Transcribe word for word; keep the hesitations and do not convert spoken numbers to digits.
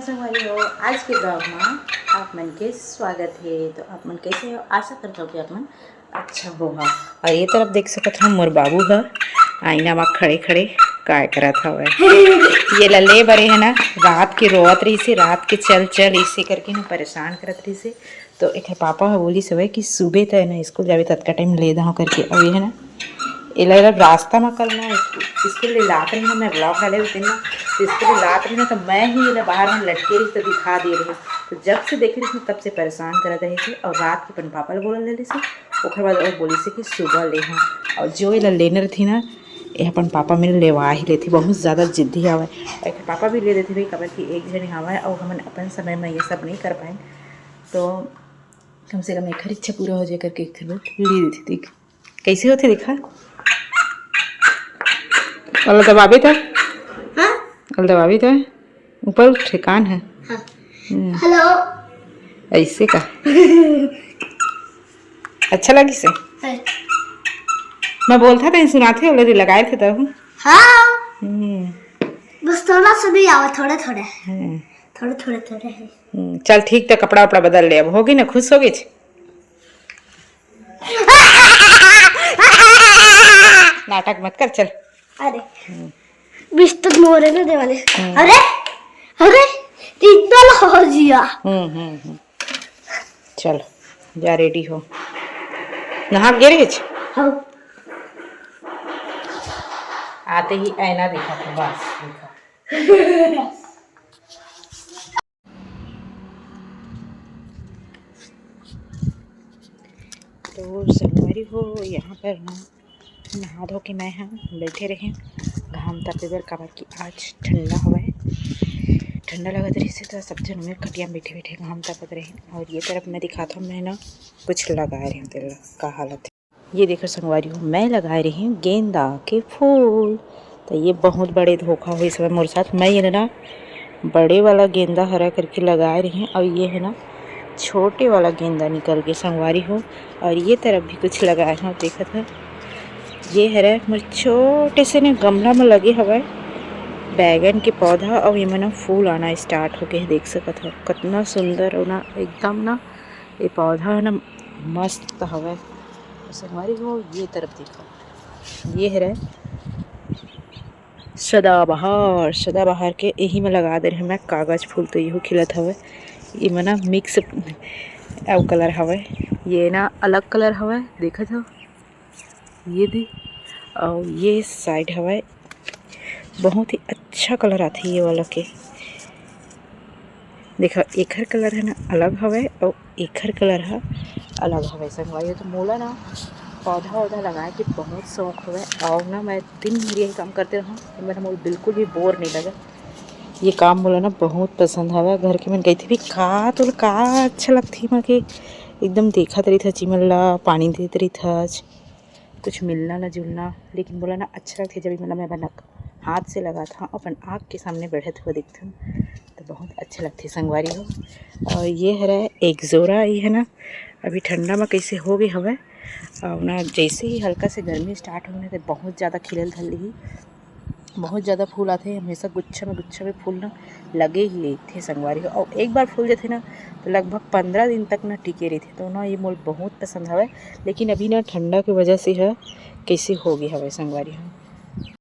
संगवारी हो, आज के vlog में आप मन के स्वागत है। तो आप मन कैसे हो? आशा करता हूँ कि आप मन अच्छा होगा। और ये तरफ देख सकत हो, मोर बाबू ह आईना में खड़े खड़े काय करत हवय। ये ला ले बरे है ना, रात के रोवत रहिसे, रात के चल चल इसे करके ना परेशान करत रहिसे। तो एकर पापा ह बोलिस हवय कि सुबह तय ना स्कूल जाबे, ततका टाइम ले दहूँ करके। अउ ये है ना, एला, एला रास्ता म कल ना स्कूल ले लात रही ना, मैं vlog डाले उस दिन ना, तो स्कूल ले लात रही ना, तो मैं ही एला बाहर में लटके रही, तो दिखा दे रही। तो जब से देखे रही, तब से परेशान करत रही थी। और रात के अपन पापा ला बोला ले रही, ओकर बाद और बोली से कि सुबह ले हाँ। और जो एला लेने रही ना, ये अपन पापा मेर लेवा ही लेथे, बहुत ज़्यादा जिद्दी हवय। एकर पापा भी ले देथे भाई, काबर कि एक झने हवय और हमन अपन समय में ये सब नहीं कर पाए, तो कम से कम एकर इच्छा पूरा हो जाए करके एक ठो ले देथे। देख कैसे होथे, देखा, वाला दबाबे त, हाँ? वाला दबाबे त ऊपर ठेकान है। हाँ। हम्म। हेलो। ऐसे का? अच्छा लगिस हे? हाँ। मैं बोलता था, सुनाथे, ओला दे लगाए थे तब। हाँ। हम्म। बस थोड़ा सा भी आवा, थोड़ा थोड़ा। हम्म। थोड़ा थोड़ा थोड़ा है। हम्म, चल ठीक, त कपड़ा उपड़ा बदल ले, अब होगी ना, खुश होगी? नाटक मत कर, चल। अरे, बिस्तर मोरे ना देवाले। हम्म। अरे, अरे, तीतल हो जिया। हम्म, हम्म, हम्म। चल, जा, रेडी हो। नहा के गे रहे छ? हाँ। आते ही आईना देखा था, बस देखा। तो संगवारी हो, यहाँ पर ना नहा धो के मैं ह बैठे रहे घाम तापे बर, काबर कि आज ठंडा हवय, ठंडा लगत रहिस हे, तो सब झन मेर खटिया में बैठे बैठे घाम तापत रहे। और ये तरफ मैं दिखात हूँ, मैं ना कुछ लगाए रहे तेला, का हालत है। ये देखो संगवारी हो, मैं लगाए रही हूँ गेंदा के फूल। तो ये बहुत बड़े धोखा होइस हवय मोर साथ। मैं ये ना बड़े वाला गेंदा हरा करके लगाए रही हूँ, और ये है ना छोटे वाला गेंदा निकल के संगवारी हो। और ये तरफ भी कुछ लगाए हूँ, देखत हो, ये हरे मोर छोटे से ना गमला में लगे हवय बैगन के पौधा, और ये में ना फूल आना स्टार्ट हो गए, देख सकत हो कतना सुंदर, और ना एकदम ना ये पौधा है ना मस्त हवय। संगवारी हो, ये तरफ देखो, ये हरे सदाबहार, सदाबहार के यही में लगा दे रहे मैं कागज फूल, तो यहू खिलत हवय। ये में ना मिक्स अउ कलर हवय, ये ना अलग कलर हवय, देखत हो, ये दे, अउ ये साइड हवय, बहुत ही अच्छा कलर आथे ये वाला के। देखा, एखर कलर है ना अलग हवय, अउ एखर कलर ह अलग हवय संगवारी। तो मोला ना पौधा वौधा लगाए के बहुत शौक हवय, और ना मैं दिन भर यही काम करते रहूँ, तो मेरा मोला बिल्कुल भी बोर नहीं लगे। ये काम मोला ना बहुत पसंद हवय। घर के मन कहिथे भी, "का तोला का अच्छा लगथे?" मैं के एकदम देखत रहिथस, चिमन ला पानी देत रहिथस, कुछ मिलना ना जुलना, लेकिन मोला ना अच्छा लगथे, जब ये मन ला मैं अपन हाथ से लगात हूँ, अपन आँख के सामने बढ़त हुआ देखथन, तो बहुत अच्छा लगथे संगवारी हो। और ये हरे एक जोरा, ये है ना, अभी ठंडा में कैसे हो गए हवय, और ना जैसे ही हल्का से गर्मी स्टार्ट होने, तो बहुत ज़्यादा खिलल धर लिही, बहुत ज़्यादा फूल आथे, हमेशा गुच्छा में, गुच्छा में फूल ना लगे ही रहिथे संगवारी हो। और एक बार फूल जाथे ना, तो लगभग पंद्रह दिन तक ना टिके रहिथे। तो ना ये मोल बहुत पसंद हवय, लेकिन अभी ना ठंडा के वजह से ह कैसे हो गए हवय संगवारी हो।